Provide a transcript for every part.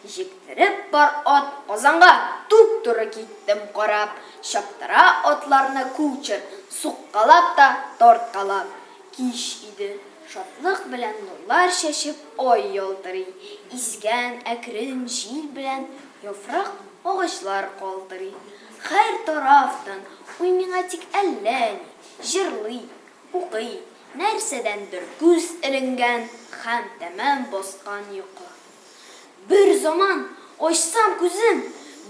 Җиктереп бар ат Казанга, туп-туры киттем карап. Чаптыра атларны кучер, суккалап та тарткалап. Кич иде. Шатлык белән нурлар чәчеп ай ялтырый. Искән әкрен җил белән яфрак агачлар калтырый. Һәр тарафтан уй миңа тик әллә ни җырлый, укый, нәрсәдәндер күз эленгән һәм тәмам баскан йокы. Бер заман ачсам күзем,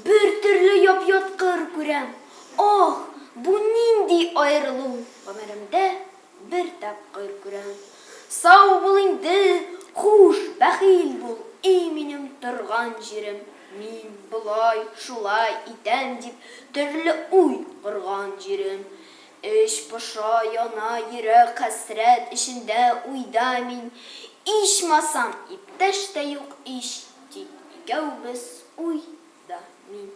бер төрле яп-яткыр күрәм. Ах, бу нинди аерылу, гомеремдә бер тапкыр күрәм. Сау бул инде, хуш, бәхил бул, и минем торган җирем. Мин болай, шулай итәм дип, төрле уй корган җирем. Эч поша, яна йөрәк хәсрәт эчендә уйда мин. Ичмасам, иптәш тә юк ич, тик икәүбез уй да мин.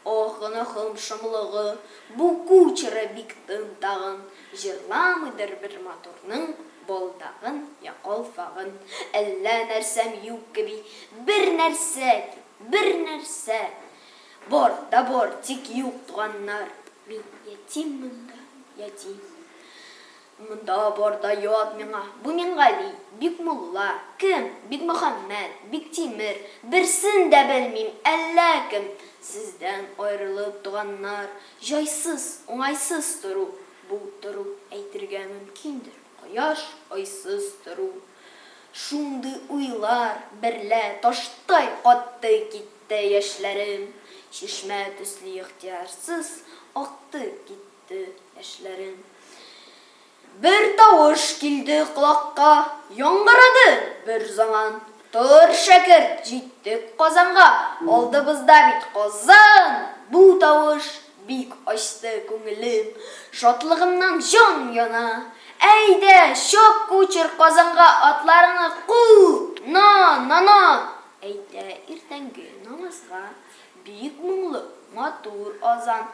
Ох, гөнаһым шомлыгы, бу кучеры бик тын тагын, җырламыйдыр бер матурның балдагын я калфагын. Әллә нәрсәм юк кеби, бер нәрсә ки, бер нәрсә. Бар да бар, тик юк туганнар. Мин ятим монда, ятим. Монда бар да ят миңа. Бу Мингали, Бикмулла, кем, Бикмөхәммәт, Биктимер, берсен дә белмим, әллә кем. Сездән аерылып, туганнар, җайсыз, уңайсыз тору. Бу тору, әйтергә мөмкиндер, кояш, айсыз тору. Шундый уйлар берлә таштай катты китте яшьләрем, чишмә төсле ихтыярсыз акты китте яшьләрем. Бер тавыш килде колакка, яңгырады бер заман. Тор, шәкерт, җиттек Казанга, алдыбызда бит Казан! Бу тавыш Бик ачты күңелем, шатлыгымнан җан яна. Әйдә, чап, кучер, Казанга атларыңны ку, на, нана! Әйтә иртәнге намазга бик моңлы, матур азан.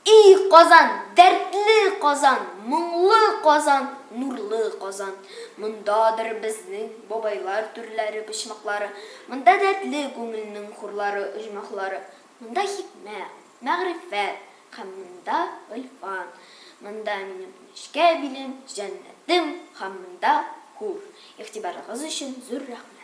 И, Казан, дәртле Казан, моңлы Казан, нурлы Казан! Мондадыр безнең бабайлар түрләре, почмаклары, монда дәртле күңелнең хурлары, оҗмахлары. Монда хикмәт, мәгърифәт һәм монда гыйльфан. Монда минем нечкә билем, җәннәтем һәм монда хур. Игътибарыгыз өчен зур рәхмәт.